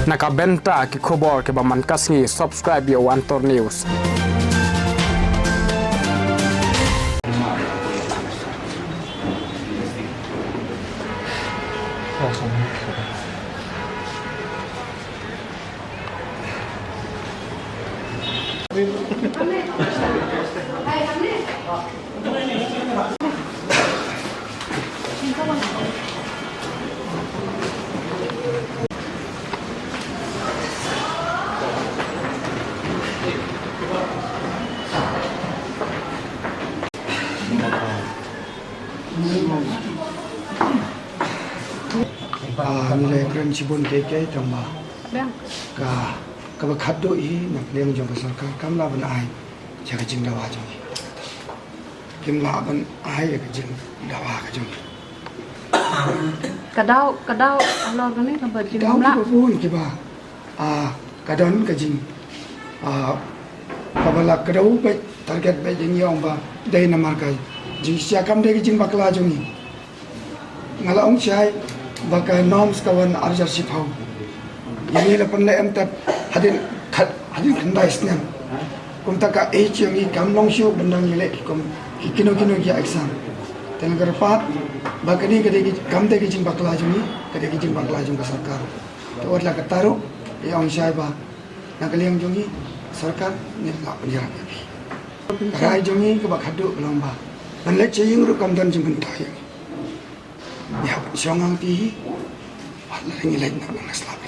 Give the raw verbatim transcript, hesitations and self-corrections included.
Na ka bynta ki khubor kiba man ka sngi, subscribe ïa u Antor News. Ah, ngi la kren shibun kiei kiei tang ba ka, kaba khatduh hi na ka liang jong ka sorkar kam lah ban ai sha ka jingdawa jong ngi. Kim lah ban ai ka jingdawa ka jong ngi. Ka daw, ka daw halor kane kaba jing Daw kum lah. Kiba bun kiba, ah, ka don ka jing, ah, kaba la ka daw bad target bad jing ïong ba dei namar ka jingshah kam dei ka jingbakla jong ngi. Nga la ong shai ba ka norms ka wan arjar shiphew. Ïa ngi la pynleh em tep hadien khat, hadien khyndai snem. Kumta ka age jong ngi kam long shuh ban dang ïaleh ki kum ki kino kino ki exam. Te nga kyrpad ba kane ka dei ki, kam dei ki jingbakla jong ngi, ka dei ki jingbakla jong ka sorkar. Te wat la katta ruh ïa ong shai ba na ka liang jong ngi sorkar ngi la pynïarap ïa phi. Ka rai jong ngi kaba khatduh ka long ba ban leit sha ïing ruh kam don jingmyntoi ïa ngi. Ïa ban shong hangti hi. Wat la ngi leit na nang slap.